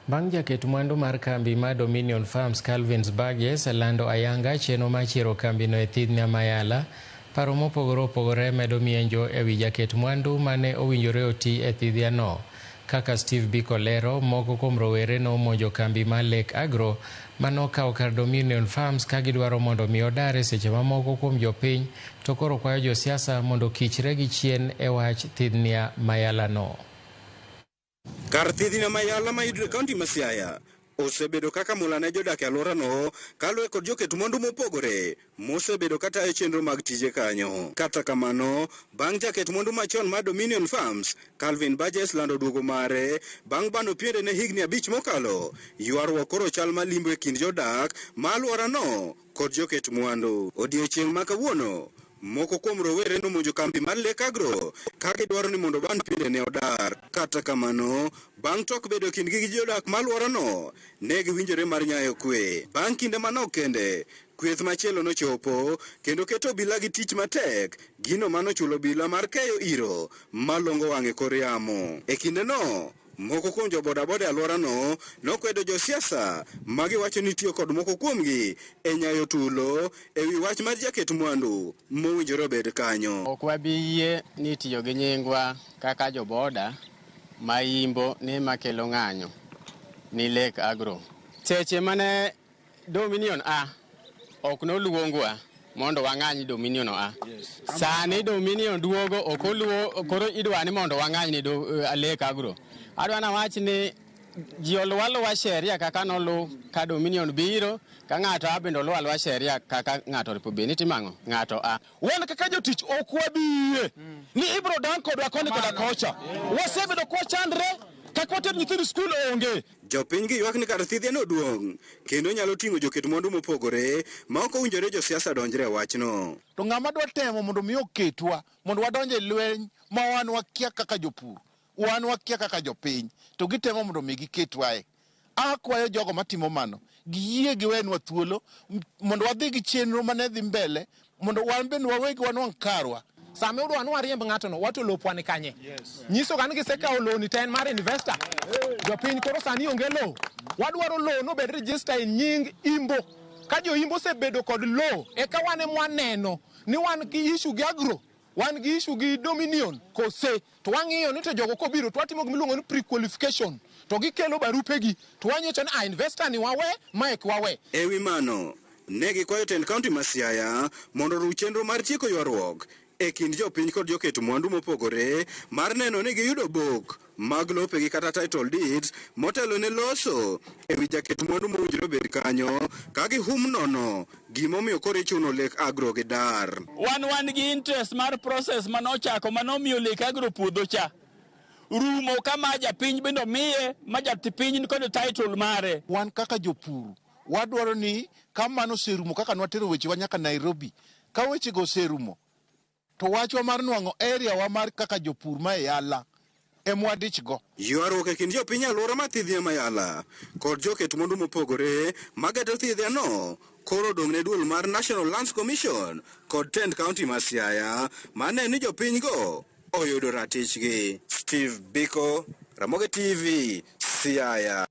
Bang' jaket mwandu mar kambi ma Dominion Farms Calvins Burgess lando ayanga chenro mar chiero kambino e thidhna Mayala, paro mopogore opogore medo mienjo e wi jaket mwandu mane owinjore oti e thidhiano. Kaka Steve Biko lero, moko kuom rowere nomonjo kambi mar Lake Agro manokawo kar Dominion Farms ka gidwaro mondo mi odar e seche ma moko kuom jopiny to koro kwayo josiasa mondo okichre gi chien e wach thidhnia Mayalano. Kar thidhna Mayala mayudre e kaunti ma Siaya osebedo kaka mula ne jodak e alworano kaluwore kod joket mwandu mopogore mosebedo katayo chenro mag tije kanyo. Kata kamano, bang' jaket mwandu machon mar Dominion Farms, Calvin Burgess lando duogo mare bang' bano piende ne higni 5 mokalo, ywaruok koro chal malimbo e kind jodak ma alworano kod joket mwandu. Odiechieng' ma kawuono, moko kuom rowere nomonjo kambi mar Lake Agro ka gidwaro ni mondo ban piende ne odar. Kata kamano, bang' tok bedo e kindgi gi jodak ma alworano, ne giwinjore mar nyayo kwe. Bang' kinde manok kende, kweth machielo nochopo kendo keto obila gi tich matek, gino manochulo obila mar keyo iro malongo wang' e kor yamo. E kindeno, moko kuom jo bodaboda e alworano nokwedo josiasa ma giwacho ni tiyo kod moko kuomgi e nyayo tulo e wi wach mar jaket mwandu mowinjore obed kanyo. Ok wabi yie ni tiyo gi nyingwa kaka joboda ma Imbo ni makelo ng'anyo ni Lake Agro. Seche mane Dominion a ok noluongwa mondo wang'any Dominion a. Sani Dominion duogo ok oluo koro idwa ni mondo wang'any ni Lake Agro. Adwa nawach ni ji oluw aluwa sheria kaka noluw ka Dominion biro, ka ng'ato a bende oluw aluwa sheria kaka ng'ato oripo bed ni timo ang'o? Ng'ato a. Wan kaka jotich ok wabi yie ni ibiro dang' kodwa koni koda kocha. Wasebedo kwachandre kaka water nyithind skul onge. Jopiny gi ywak ni kar thidhiano duong' kendo nyalo ting'o joket mwandu mopogore ma ok owinjore josiasa donjre e wachno. To ng'ama dwa temo mondo mi oketwa mondo wadonj e lweny ma wan wakia kaka jopur, wan wakia kaka jopiny, to gitemo mondo mi giketwae. Akwayo jogo matimo mano, giyie giwenwa thuolo mondo wadhi gi chenro mane dhi mbele mondo wan bende wawegi wanwang' karwa. Sama udwa ni wariemb ng'ato no, wato lopwa ni kanye? Nyiso ga ni gisekawo lowo ni to en mar investor. Jopiny koro sani onge lowo. Wadwaro lowo nobed register e nying Imbo. Ka jo Imbo osebedo kod lowo, eka wan ema waneno ni wan gi issue gi Agro, wan gi issue gi Dominion kose. To wang'iyo ni to jogo kobiro to watimo gima iluongo ni pre-qualification. To gikelo barupegi to wanyicho ni a investor ni wawe, mae ok wawe. E wi mano, ne gikwayo tend kaunti ma Siaya mondo oruw chenro mar tieko ywaruok e kind jopiny kod joket mwandu mopogore mar neno ni giyudo buk mag lopegi kata title deeds motelo ne loso e wi jaket mwandu mowinjore obed kanyo ka gihum nono gimomiyo koro ichuno Lake Agro gi dar. Wan wan gi interest mar process manochako manomiyo Lake Agro puodho cha rumo kama japiny bende omiye ma japiny nikod title mare. Wan kaka jopur wadwaro ni ka mano oserumo kaka nwatero wechewa nyaka Nairobi, ka wechego oserumo to wachwa mar nwang'o area wa mar kaka jopur ma e Yala ema wadich go. Ywaruok e kind jopiny alwora ma thidhia Mayala kod joket mwandu mopogore mageto thidhiano koro odong' ne duol mar National Lands Commission kod tend kaunti ma Siaya mane ni jopiny go oyudo ratichgi. Steve Biko, Ramogi TV, Siaya.